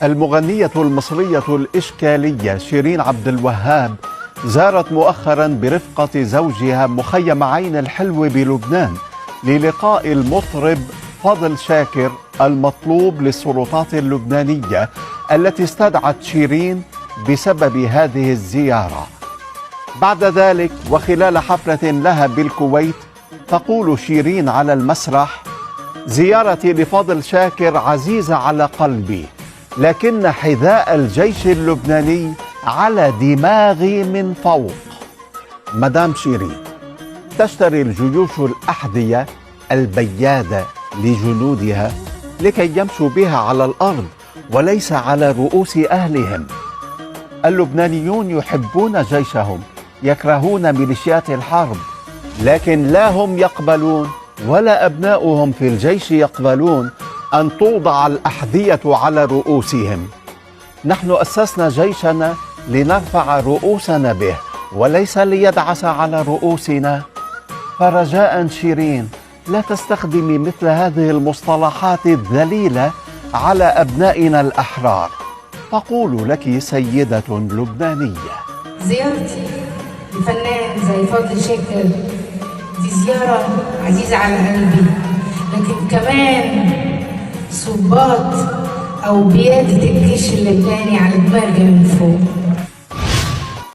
المغنية المصرية الإشكالية شيرين عبد الوهاب زارت مؤخرا برفقة زوجها مخيم عين الحلو بلبنان للقاء المطرب فضل شاكر المطلوب للسلطات اللبنانية التي استدعت شيرين بسبب هذه الزيارة. بعد ذلك وخلال حفلة لها بالكويت تقول شيرين على المسرح: زيارتي لفضل شاكر عزيزة على قلبي، لكن حذاء الجيش اللبناني على دماغي من فوق. مدام شيرين، تشتري الجيوش الأحذية البيادة لجنودها لكي يمشوا بها على الأرض وليس على رؤوس أهلهم. اللبنانيون يحبون جيشهم، يكرهون ميليشيات الحرب، لكن لا هم يقبلون ولا أبناؤهم في الجيش يقبلون أن توضع الأحذية على رؤوسهم. نحن أسسنا جيشنا لنرفع رؤوسنا به وليس ليدعس على رؤوسنا. فرجاء شيرين، لا تستخدمي مثل هذه المصطلحات الذليلة على أبنائنا الأحرار. تقول لك سيدة لبنانية: زيارتي لفنان زي فضل شاكر دي زيارة عزيزة على قلبي، لكن كمان صباط أو بيادة الجيش اللبناني على دماغي من فوق.